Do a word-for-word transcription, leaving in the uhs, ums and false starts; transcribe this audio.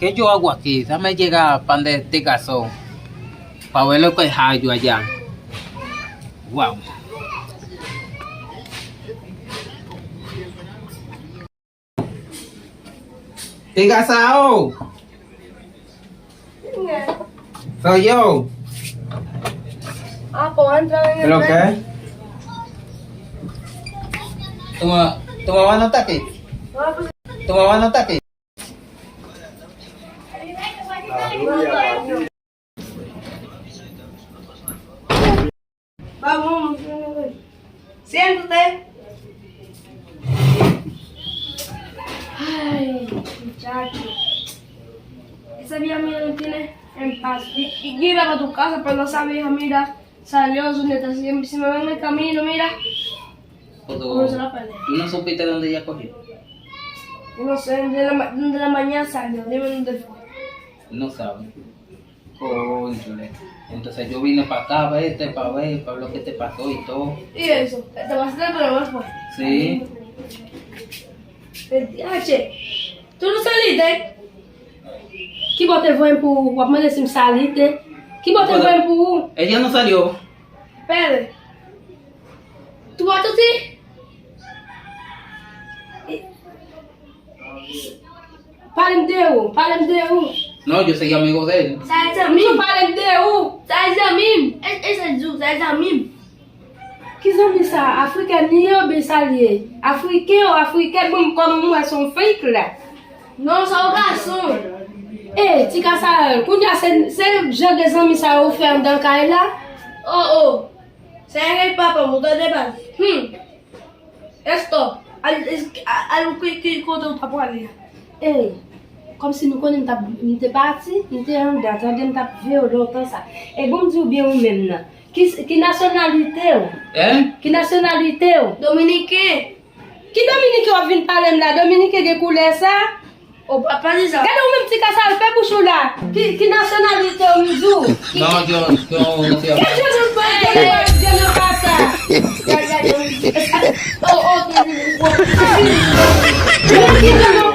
Ke jua guaki, sa me llega pan de este caso. Pa ver lo que es jua ya. Wow. Te casado. So yo. Ah, pues entra en el. ¿Pero qué? Toma, toma mano taque. Toma mano taque. Vamos, siéntate. Ay, muchacho. Esa vida mía no tiene en paz. Y, y iba para tu casa, pero no sabía, mira, salió su neta, si, si me ven en el camino, mira. Pero tú no supiste dónde ella cogió. Yo no sé, de la, ma- de la mañana salió, dime dónde fue. No sabe. Cónchale. Entonces yo vine para acá, vete, para ver, para lo que te pasó y todo. ¿Y eso? ¿Te pasaste el problema fue? Sí. El D H. Tú no saliste. Ki bò te voye m pou ou? W ap mande si m salite. Ki bò te voye m pou ou? Ella no salió. Espere. Tú vas a ti? Pale m de ou, pale m de ou. No, yo soy amigo de él. Sa e zanmi m. Pale m de ou. Sa e zanmi m. E, e sa di w, sa e zanmi m. Ki zanmi sa? Afriken li ye oubyen sa li ye? Afriken ou afriken? Bon, kòm mwen se yon fake la. Non, sa yon gason. E, ti Kasarèl, kounye a se, se jan de zanmi sa yo ou fè anndan kay la? Oh, oh. Sa e papa m, ou tande baz. Hmm. Stop. Al, al, al, ki, ki kote ou ta prale a? Ey, kòmsi nou konnen m t ap, m te pati, m te anndan, tande m t ap veye w lontan sa. E bon m di w byen ou menm nan. Ki, ki nasyonalite w? Hein? Ki nasyonalite w? Dominiken. Ki Dominiken w ap vin pale m la? Dominiken gen koulè sa? O papa li sa. Gade ou menm ti Kasarèl, fè bouch ou la. Ki, ki nasyonalite w m di w? Non, yo, yo, yo. Kèl jan de pale de nan pa sa? Oh, oh, oh, oh.